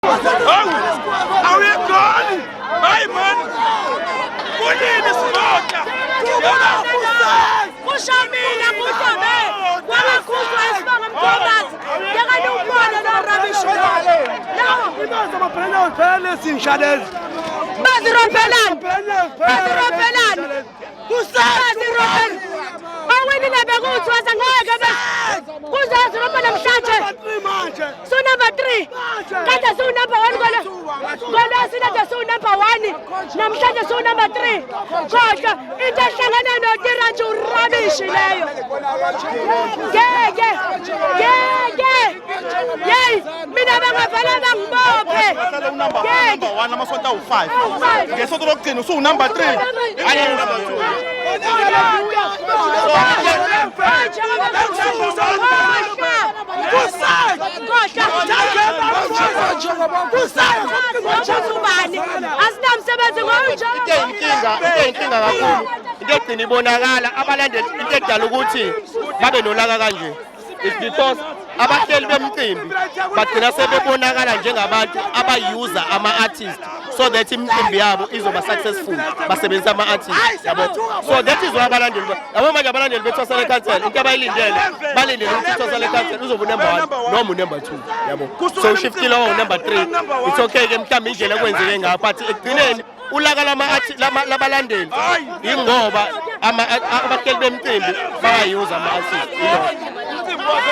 Hawu! Awuyegoli! Hayi man! Kunini sivota? Kusho mina kusho be kwakakhuzwa isibongo mkhombazi ngeke niwubone lo rubbish lo. Ibazi amabhelenyana phela lezinja lezi. Bazirobhelani? Bazirobhelani? Bazirobhelani? Bawinile bekuthwasa ngeke be kuzazirobha namhlanje. Manje. Su number 3. Kade su number 1 kolo. Ngolwesine kade su number 1. Namhlanje su number 3. Kodwa into ehlangana noTiranje urubbish leyo. Ngeke. Ngeke. Yey, mina bangavele bangibophe. Bahlale unumber Ngeke. number 1 amasonto awu-5. Awu-five. Ngesonto lokugcina usuwunumber 3. Hayi number 2. Asinamsebenzi Into eyinkinga, into eyinkinga kakhulu, into egcina ibonakala abalandeli, into edala ukuthi babe nolaka kanje is because abahleli bemicimbi bagcina sebebonakala njengabantu abayuza ama-artist so that imicimbi yabo izoba successful, basebenzisa ama-artist, yabo. So that is why abalandeli yabo manje abalandeli bethwasa lekhansela, into abayilindele, balindele ukuthi ithwasa lekhansela uzoba unumber 1 noma unumber 2, yabo. So ushiftile wa unumber 3, it's okay ke mhlawumbe indlela ekwenzeke ngayo, but ekugcineni ulaka labalandeli ingoba abahleli bemicimbi bayayuza ama-artist. Umcimbi wakhe.